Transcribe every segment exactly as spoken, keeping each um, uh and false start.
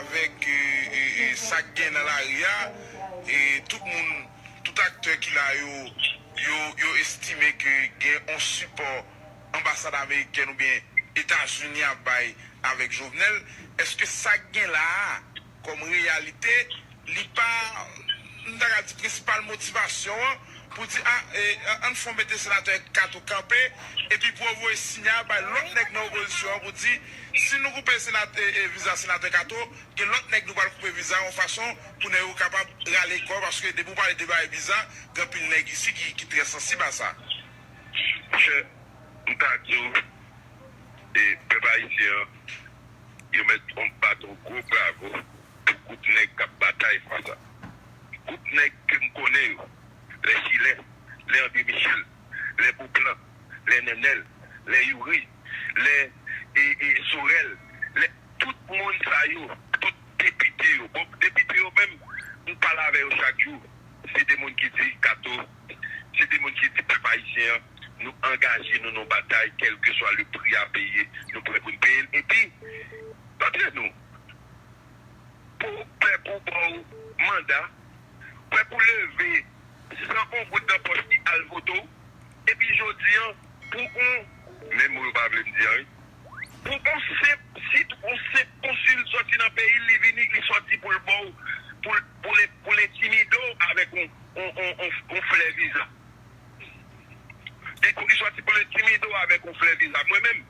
Avèk e, e, e, sa k gen nan lari a, e, tout moun, tout aktè ki la yo, yo, yo estime ke gen yon sipò anbasad amerikèn oubyen Etazini ap bay avèk Jovenel. Èske sa k gen la a kòm reyalite, li pa, m ta ka di, prensipal motivasyon an pou di, a, e, ann fè w mete senatè Kato kanpe, epi pou yo voye siyal bay lòt nèg nan opozisyon an pou di, si nou koupe senatè, e, e, viza senatè Kato, gen lòt nèg nou pral koupe viza yon fason pou nèg yo kapab rale kò, paske depi w pale de bagay viza, gen anpil nèg isi ki, ki trè sansib a sa. Monchè, m ta di w, e, pèp ayisyen an, yo mèt yon bat yon gwo bravo pou gwoup nèg k ap batay fas a. Gwoup nèg ke m konnen yo, lè Chilè, lè André Michel, lè Beauplan, lè Nènèl, lè Youri, lè e, e, Sorèl, lè tout moun sa yo, tout depite yo. Bon, depite yo menm, m pale avè yo chak jou. Se de moun ki di, Kato, se de moun ki di pèp ayisyen an, nou angaje nou nan batay, kèlkeswa le pri a peye, nou prè pou n peye l. Epi, antre nou, pou pèp ou ba w manda, pèp ou leve san yon goud nan pòch li al vote w, epi jodi an, pou yon, menm mo yo pa vle m di an, wi. Pou yon senp, si yon senp konsil sòti nan peyi l, li vini, li sòti pou l ba w, pou l, pou l, pou l entimide w avèk yon, yon, yon, yon, yon flè viza. Li, li sòti pou l entimide w avèk yon flè viza. Mwen menm,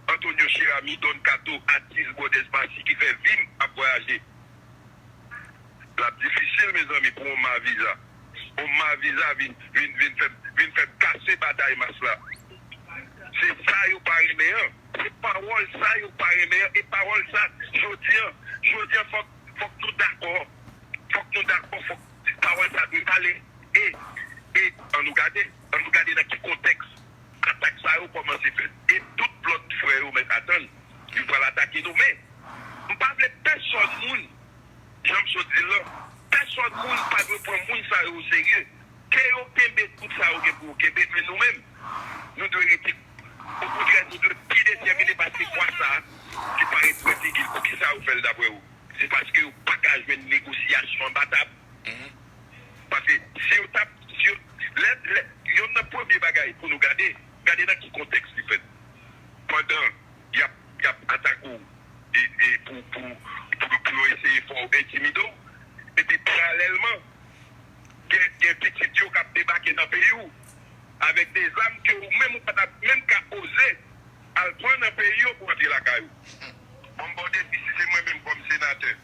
Antonio Cheramy, Don Kato, atis Bwòdèz Masi ki fè vi m ap vwayaje. L ap difisil, mezanmi, pou yon ma viza. Yon ma viza vin, vin, vin fè, vin fè kase batay mas la. Se sa yo pa renmen an. Se pawòl sa yo pa renmen an. E pawòl sa, jodi an, jodi an, fòk, fòk nou dakò. Fòk nou dakò, fòk pawòl sa dwe pale. E, e, ann nou gade, ann nou gade nan ki kontèks atak sa yo kòmanse fèt. E tout lòt frè yo mèt atann, yo pral atake nou. Men, m pa vle pèsòn moun, jan m sot di l lan, pèsòn moun pa dwe pran moun sa yo oserye. Ke yo kenbe tout sa yo gen pou yo kenbe, men nou menm, nou dwe rete, okontrè, nou dwe pi detèmine pase kwa sa a ki parèt sou figi l. Poukisa yo fè l, daprè ou? Se paske yo pa ka jwenn negosyasyon anba tab. Paske si yo t ap, si yo, lè, lè, yonn nan premye bagay pou nou gade, gade nan ki kontèks li fèt. Pandan y ap, y ap atake w e, e pou, pou, pou, pou yo eseye fè w entimide w, epi paralèlman, gen, gen pitit yo k ap debake nan peyi w avèk de zam ke ou menm ou pa t ap menm ka oze al pran nan peyi yo pou antre lakay ou. Bon, m ba w defi, si se mwen menm kòm senatè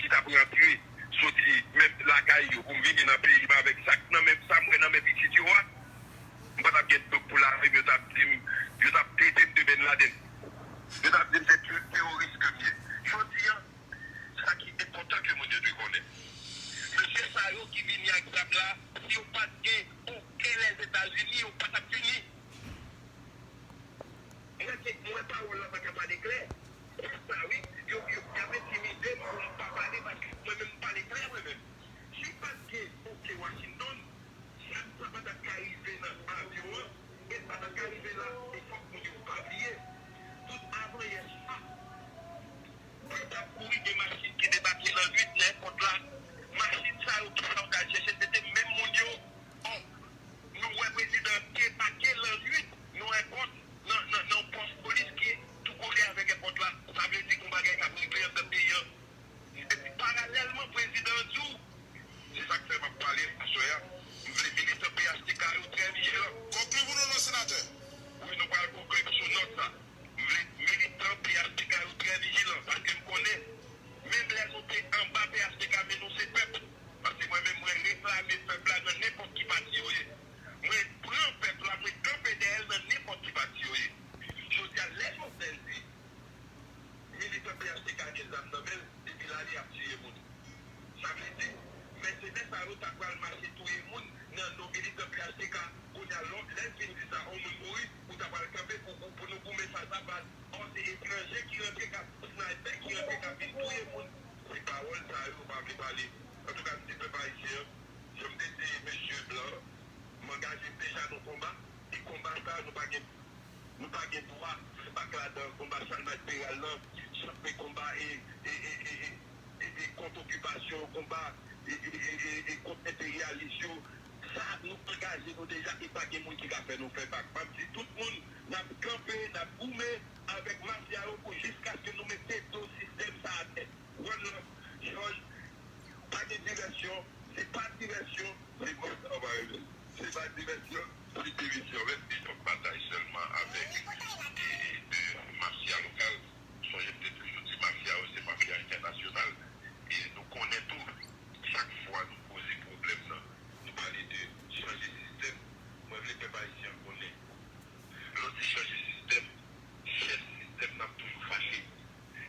ki t ap rantre, soti menm lakay yo pou m vini nan peyi m avèk sa k nan men, sa m wè nan men pitit yo a, m pa t ap gen douk pou lavi m, yo t ap di m, yo t ap trete m de Ben Laden. Yo t ap di m se plis teworis ke m ye. Jodi an, sa ki enpòtan ke moun yo dwe konnen, mesye sa yo ki vini ak zam la, si yo pa t gen okenn Lèzetazini, yo pa t ap vini. Mwen te, mwen pawòl la pa ka pale klè. Fas sa wi, yo, yo, y ap entimide m pou m pa pale paske mwen menm m pale klè mwen menm. Si pa t gen oke Washington, sa, sa pa t ap ka rive nan avyon an, e pa t ap ka rive la, e fòk moun yo pa bliye. Tout avanyè swa, pèp ap kouri, gen machin ki debake lannwit nan èpòt la. Machin sa yo, kisa yo t al chèche? Se te menm moun yo. Bon, nou wè prezidan an debake lannwit nan èpòt, nan, nan, nan yon pòs polis ki tou kole avèk èpòt la. Sa vle di gon bagay k ap regle anndan peyi an. Epi paralèlman, prezidan an di w, se sa k fè m ap pale aswè a, m vle militan P H T K yo trè vijilan. Konkli pou nou non, senatè. Wi, nou pral konkli sou nòt sa. M vle militan P H T K yo trè vijilan, paske m konnen, menm lè nou te anba P H T K, men nou se pèp. Paske mwen menm, mwen reklame pèp la nan nenpòt ki pati yo ye. Mwen pran pèp la, mwen kanpe dèyè l nan nenpòt ki pati yo ye. Jodi a, lè Jovenel di militan P H T K gen zam nan men l, epi l ale ap tiye moun. Sa vle di, mèsenè sa yo ta pral mache touye moun nan non militan P H T K. Kounye a, lè, lè l fin di sa, yon moun mouri, ou ta pral kanpe pou, pou, pou nou goumen fas a fas. Ò, se etranje ki rantre k ap, snaypè ki rantre k ap vin touye moun. Se pawòl sa yo pa vle pale. Antouka, m di pèp ayisyen an, jan m te di mesye blan an, m angaje m deja nan konba, e konba sa a, nou pa gen, nou pa gen dwa fè bak ladan. Konba Chalmaj Peral lan, se Konba e, e, e, e, e, e, e kont okipasyon, konba e, e, e, e, e kont enperyalis yo. Sa, nou angaje nou deja e pa gen moun ki ka fè nou fè bak. M ap di tout moun, n ap kanpe, n ap goumen avèk mafya yo pou jiskaske nou mete do sistèm sa atè. One love, Jòj. Pa gen divèsyon, se pa divèsyon, se mò travay. Se pa divèsyon, se divizyon. Res li yon batay sèlman avèk e, e de mafya lokal. Sonje m te toujou di mafya yo se mafya entènasyonal. E nou konnen tou, chak fwa nou poze pwoblèm nan, nou pale de chanje sistèm. Mwen vle pèp ayisyen konnen, lè w di chanje sistèm, chèf sistèm nan ap toujou fache.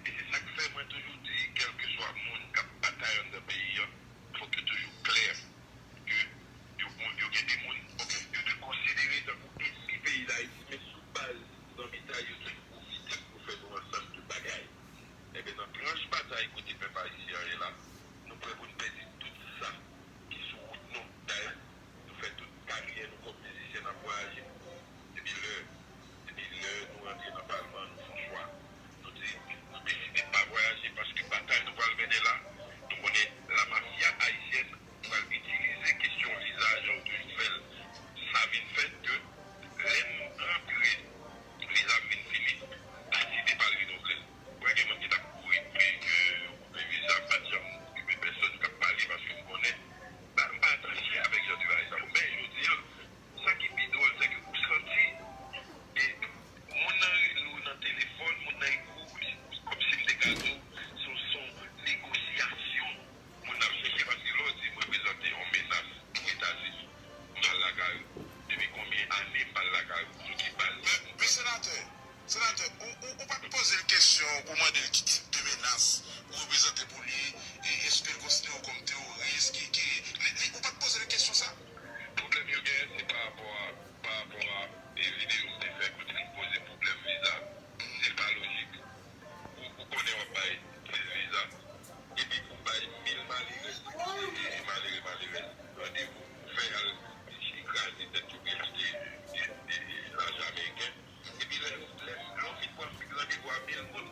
E se sa k fè mwen toujou di, kèlkeswa moun k ap batay anndan peyi an, fòk yo toujou klè ke yo, yo gen de moun, oubyen yo te konsidere tankou ènmi peyi Dayiti, men sou baz zanmitay yo toujou pwofite pou fè nou ansanm tout bagay. Enben, nan tranch batay kote pèp ayisyen an ye la, nou prè pou n pèdi tout sa ki sou wout nou. Dayè, nou fè tout karyè nou kòm mizisyen, n ap vwayaje. Epi lè, epi lè nou rantre nan palman, nou fè yon chwa. Nou di, nou deside pa vwayaje paske batay nou pral mennen la, nou konnen la mafya ayisyèn pral itilize kesyon viza jan yo toujou fè l. Sa vin fèt ke lè m rantre, viza m vin fini, m deside pa l renouvle l. Ou wè gen moun ki t ap kouri di ke yo koupe viza, m pa t janm okipe pèsonn k ap pale paske m konnen, m pa, m pa atache avèk jan de bagay sa yo. Men jodi an, sa ki pi dwòl, se ke ou santi e moun nan rele w nan telefòn, moun nan ekri w, kòmsi m te ka di w, se yon, se yon negosyasyon moun nan ap chèche. Paske lè w di m reprezante yon menas pou Etazini, m pa al lakay ou. Depi konbyen ane m pa al lakay ou? Sou ki baz? Men, men senatè, Senatè, ou, ou, ou pa t poze l kesyon pou mande l ki tip de menas ou reprezante pou li, e èske l konsidere w kòm teworis, ki, ki, li, li, ou pa t poze l kesyon sa? Pwoblèm yo genyen, se pa rapò a, pa rapò a, e videyo m te fè kote m poze pwoblèm viza. Se pa lojik. Ou, ou konnen w ap bay mil viza, epi pou bay mil malerèz, e, e, e malere, malerèz, randevou, ou fè y al kraze tèt yo, oubyen achte, e, e, e, lajan ameriken. Epi lè, lè, lè w fin pran randevou a mil moun,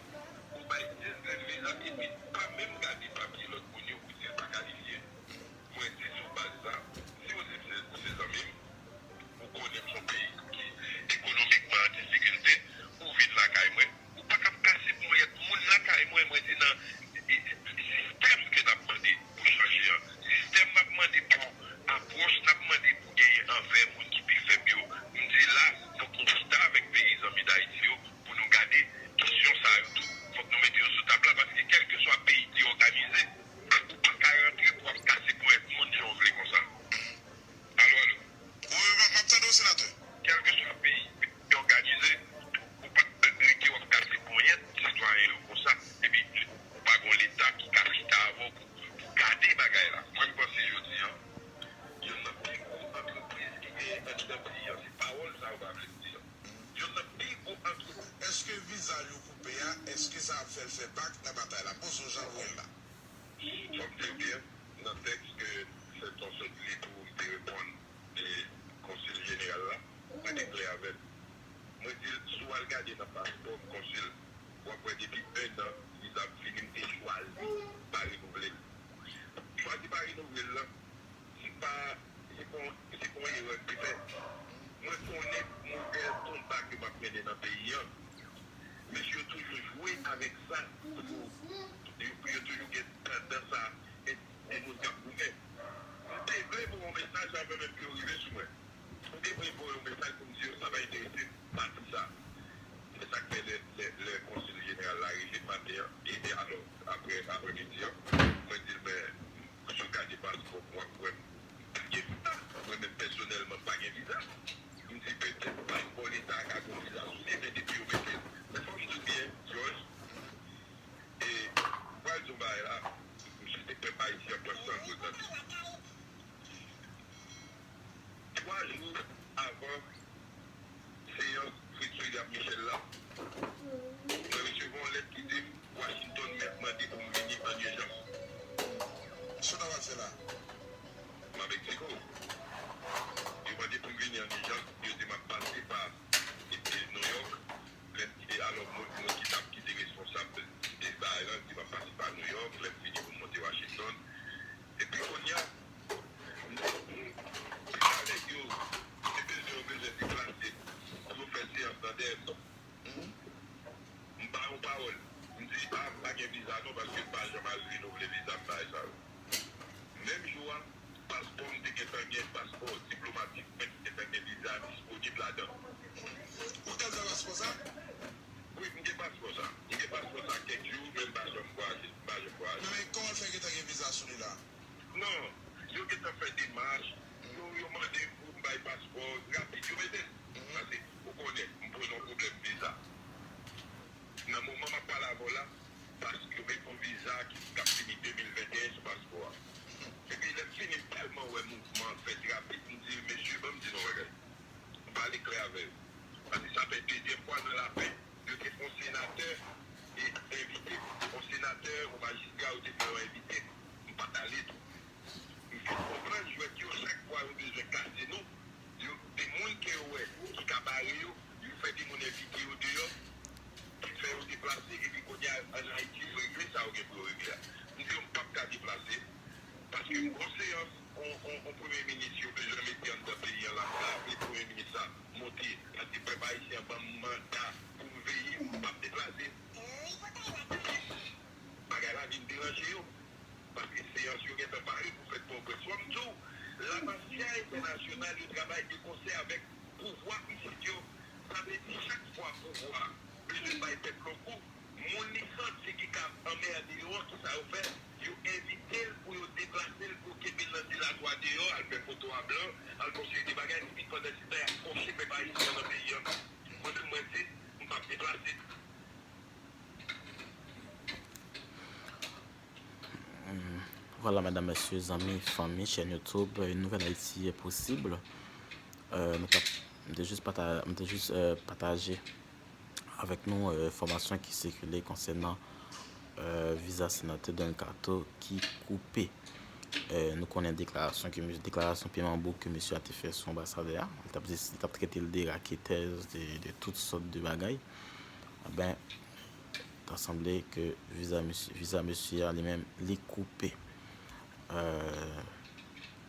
ou bay diznèf viza, epi pa menm gade papye lòt moun yo, ou di l pa kalifye. Mwen di sou baz sa, si w di m se, ou se zanmi m, ou konnen m se yon peyi ki ekonomikman an difikilte, ou vin lakay mwen, ou pa t ap kase ponyèt moun lakay mwen, mwen di nan, e, e, sistèm ke n ap mande pou chanje an, sistèm n ap mande pou apwòch n ap mande pou genyen anvè moun ki pi fèb yo. M di la, fòk nou chita avèk peyi zanmi Dayiti yo pou nou gade kesyon sa yo tou. Fòk nou mete yo sou tab la, paske kèlkeswa peyi ki òganize, ou pa ka rantre pou ap kase ponyèt moun jan w vle konsa. Alo, alo. Wi, wi, m ap, m ap tande w, senatè. Kèlkeswa peyi ki òganize, ou pa t rete w ap kase ponyèt sitwayen yo konsa, epi ou pa gon Leta ki ka chita avè w pou, pou gade bagay la. Mwen, m panse jodi an, youn nan pi gwo antrepriz ki genyen anndan peyi an, se pawòl sa yo pa vle m di an. Youn nan pi gwo antrepriz. Èske viza l yo koupe a, èske sa ap fè l fè bak nan batay la? M poze w jan l voye l la. Fò m di w byen, nan tèks ke Sèt Ton sot li pou m te reponn e konsil jeneral la, mwen te klè avè l. Mwen di l, si w al gade nan paspò m, konsil, w ap wè depi en an, viza m fini, m te chwazi pa renouvle l. Chwazi pa renouvle l lan, se pa, se pa, se pa yon erè m te fè. Mwen konnen modèl konba ke m ap mennen nan peyi an. Mesye yo toujou jwe avèk sa pou yo, pou yo toujou gen tandans a èt de moun k ap goumen. M te vle voye yon mesaj avan menm ke yo rive sou mwen. M te vle voye yon mesaj pou m di yo sa pa enterese m, pa di sa. Se sa k fè lè, lè, lè konsil jeneral la rive maten an, e, e alò, apre, apremidi an, mwen di l, men, si w gade paspò m, w ap wè m pa gen viza. Mwen menm pèsonèlman, m pa gen viza. M di petèt paspò Leta a ka gen yon viza sou li, men depi yo mete l. Men fò m di w byen, Jòj, e m pral di w yon bagay la, m swete pèp ayisyen an pran san l bwè tande. Twa jou avan seyans Fritz William Michel la, mwen resevwa yon lèt ki di m Washington mèt mande pou m vini an ijans. Sa w ta pral fè la? M a Meksiko. Yo mande pou m vini an ijans, yo di m ap pase pa, e, e, New York. Lè m kite, alò, moun, moun ki t ap, ki te responsab, e, pawòl. M di, a, m pa gen viza non, paske m pa janm al renouvle viza m bagay sa yo. Menm jou a, paspò m te gentan gen, paspò diplomatik mwen te gentan gen viza disponib ladan. Ou gentan fè paspò sa? Wi, m gen paspò sa. M gen paspò sa kèk jou, men m pa janm vwayaje, m pa janm vwayaje. Non, men kòman l fè gentan gen viza sou li la? Non, yo gentan fè demach, yo, yo mande pou m bay paspò rapid, yo mete m. Paske, ou konnen, m poze yon pwoblèm viza. Nan moman m ap pale avè w la, paske yo met yon viza ki, k ap fini de mil venteyen sou paspò a. Epi lè m fini, m tèlman wè mouvman an fèt rapid, m di, mesye, ban m di nou yon bagay. M pale klè avè yo. Paske sa fè dezyèm fwa nan lapenn, yo te fè yon senatè e envite m. Yon senatè, yon majistra, yo te fè yo envite m. M pa t ale tou. M fin konprann jwèt yo, chak fwa yo bezwen kase nou, yo, de moun ke yo wè ki ka bare yo, yo fè de moun envite yo deyò, ki fè yo deplase, epi kounye a, ann Ayiti, yo regle sa yo gen pou yo regle a. M di yo, m p ap ka deplase, paske m gon seyans, on, on, on premye minis yo bezwen mete anndan peyi an la, m ka aple premye minis la monte, paske pèp ayisyen an ban m manda pou m veye, m p ap deplase. Bagay la vin deranje yo. Paske seyans yo gentan pare pou fèt Pòtoprens. Fò m di w, lamafya entènasyonal yo travay de konsè avèk pouvwa isit yo. Sa vle di chak fwa pouvwa bezwen bay pèp la yon kou, moun li santi ki ka anmède yo an, kisa yo fè? Yo envite l pou yo deplase l, pou yo kenbe l nan dilatwa deyò, al fè foto a blan, al fè yon seri de bagay, epi pandansetan y ap kòche pèp ayisyen an nan peyi an. Mwen menm, mwen di, m p ap deplase. Vwala, medam, mesye, zanmi, fanmi, chèn YouTube, euh, Nouvèl Ayiti est possible. Euh, nou t ap, m te jis pata-, m te jis, euh, pataje avèk nou, euh, enfòmasyon ki sikile konsènan, euh, viza senatè Don Kato ki koupe. Euh, nou konnen deklarasyon ke, deklarasyon piman bouk ke mesye a te fè sou anbasadè a. Li t ap, li t ap trete l de raketè, de, de tout sòt de bagay. Enben, ta sanble ke viza mesye, viza mesye a li menm, li koupe. Euh,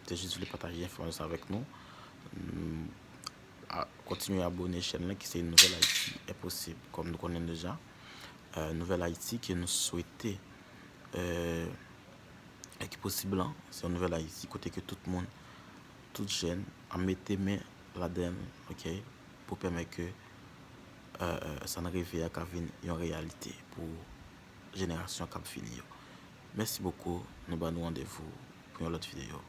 te jis vle pataje enfòmasyon sa avèk nou. Mm, a, kontinye abone chèn lan ki se Nouvèl Ayiti est possible, kòm nou konnen deja. Euh, Nouvèl Ayiti ke nou swete, euh, e ki posib lan, se yon Nouvèl Ayiti kote ke tout moun, tout jèn ap mete men ladan l, ok, pou pèmèt ke, euh, euh, sa n reve a ka vin yon reyalite pou jenerasyon k ap vini yo. Mèsi bokou, nou ban nou randevou pou yon lòt videyo.